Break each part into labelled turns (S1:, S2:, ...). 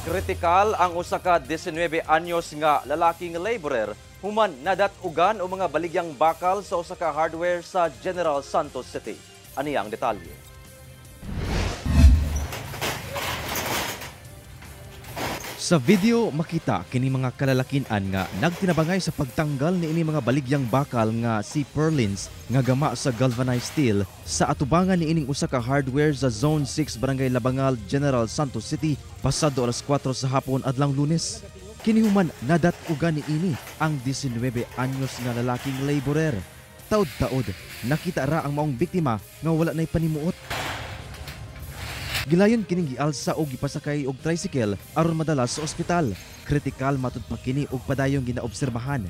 S1: Kritikal ang usa ka 19 anyos nga lalaking laborer human nadat-ugan og mga baligyang bakal sa usa ka hardware sa General Santos City. Ani ang detalye.
S2: Sa video makita kini mga kalalakinan nga nagtinabangay sa pagtanggal niini mga baligyang bakal nga si purlins nga gama sa galvanized steel sa atubangan niining usa ka hardware sa Zone 6, Barangay Labangal, General Santos City pasado alas 4 sa hapon adlang Lunes. Kini human nadat-ugan niini ang 19 anyos nga lalaking laborer. Taod-taod nakita ra ang maong biktima nga wala nay panimuot. Gilayon kining gialsa og gipasakay og tricycle aron madala sa ospital. Kritikal matud pa kini og padayong ginaobserbahan.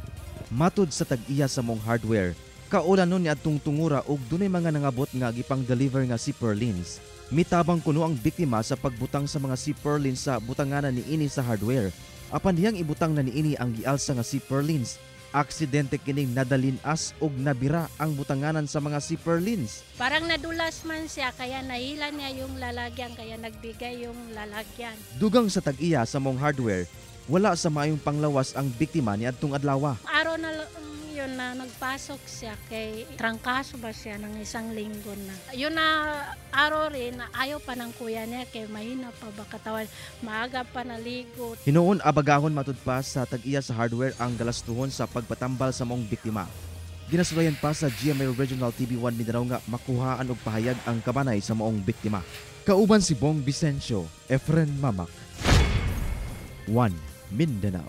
S2: Matud sa tag-iya sa mong hardware, kaula nun ni adtong tungura og dunay mga nangabot nga gipang-deliver nga si purlins. Mitabang kuno ang biktima sa pagbutang sa mga si purlins sa butanganan niini sa hardware. Apan dihang ibutang na niini ang gialsa nga si purlins, aksidente kining nadalin-as og nabira ang butanganan sa mga si purlins.
S3: Parang nadulas man siya, kaya nahila niya yung lalagyan, kaya nagbigay yung lalagyan.
S2: Dugang sa tag-iya sa mong hardware, wala sa maayong panglawas ang biktima ni adtong adlaw.
S3: Araw na yun na nagpasok siya kay trangkaso ba siya ng isang linggo na. Yun na araw rin, ayaw pa ng kuya niya kay mahina pa ba katawan, maaga pa naligo.
S2: Hinuon abagahon matud pa sa tag-iya sa hardware ang galastuhon sa pagpatambal sa mong biktima. Ginasulayan pa sa GMA Regional TV1 Mindanao nga makuhaan og pahayag ang kabanay sa maong biktima. Kauban si Bong Vicencio, Efren Mamak. 1 Mindanao.